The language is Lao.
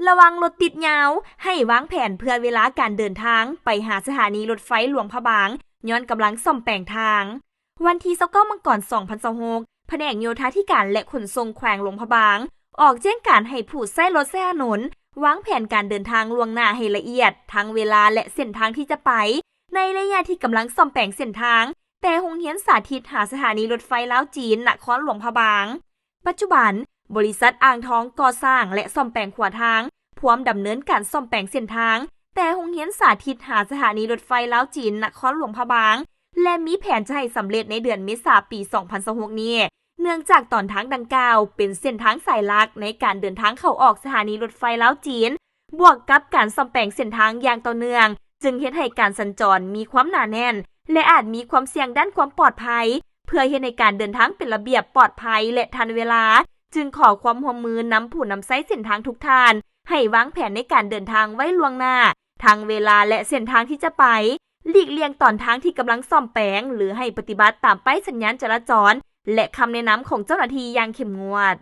ລະວັງລົດຕິດຍາວ, ໃຫ້ວາງແຜນເພື່ອເວລາການເດີນທາງໄປຫາສະຖານີລົດໄຟຫຼວງພະບາງ ຍ້ອນກຳລັງສ້ອມແປງທາງ. ວັນທີຊາວເກົ້າ ມັງກອນ ສອງພັນຊາວຫົກ ພະແນກໂຍທາທິການ ແລະ ຂົນສົ່ງແຂວງຫຼວງພະບາງ ອອກແຈ້ງການໃຫ້ຜູ້ໃຊ້ລົດໃຊ້ຖະໜົນ ວາງແຜນການເດີນທາງລ່ວງໜ້າໃຫ້ລະອຽດ ທັງເວລາ ແລະ ເສັ້ນທາງທີ່ຈະໄປ ໃນໄລຍະທີ່ກຳລັງສ້ອມແປງເສັ້ນທາງ ແຕ່ໂຮງຮຽນສາທິດຫາສະຖານີລົດໄຟລາວ-ຈີນ ນະຄອນຫຼວງພະບາງ. ປັດຈຸບັນ, ບໍລິສັດອ່າງທອງກໍ່ສ້າງ ແລະ ສ້ອມແປງຂົວທາງ ພວມດຳເນີນການສ້ອມແປງເສັ້ນທາງ ແຕ່ໂຮງຮຽນສາທິດຫາສະຖານີລົດໄຟລາວ-ຈີນ ນະຄອນຫຼວງພະບາງ ແລະ ມີແຜນຈະໃຫ້ສຳເລັດໃນເດືອນເມສາ ປີສອງພັນຊາວຫົກນີ້, ເນື່ອງຈາກຕອນທາງດັ່ງກ່າວ ເປັນເສັ້ນທາງສາຍຫຼັກໃນການເດີນທາງເຂົ້າອອກສະຖານີລົດໄຟລາວ-ຈີນ ບວກກັບການສ້ອມແປງເສັ້ນທາງຢ່າງຕໍ່ເນື່ອງ ຈຶ່ງເຮັດໃຫ້ການສັນຈອນມີຄວາມໜາແໜ້ນ ແລະ ອາດມີຄວາມສ່ຽງດ້ານຄວາມປອດໄພ. ເພື່ອເຮັດໃຫ້ການເດີນທາງເປັນລະບຽບ, ປອດໄພ ແລະ ທັນເວລາ, ຈຶ່ງຂໍຄວາມຮ່ວມມືນຳຜູ້ນຳໃຊ້ເສັ້ນທາງທຸກທ່ານ ໃຫ້ວາງແຜນໃນການເດີນທາງໄວ້ລ່ວງໜ້າ ທັງເວລາ ແລະ ເສັ້ນທາງທີ່ຈະໄປ, ຫຼີກລ່ຽງຕອນທາງທີ່ກຳລັງສ້ອມແປງ ຫຼື ໃຫ້ປະຕິບັດຕາມປ້າຍສັນຍານຈະລາຈອນ ແລະ ຄຳແນະນຳຂອງເຈົ້າໜ້າທີ່ຢ່າງເຂັ້ມງວດ.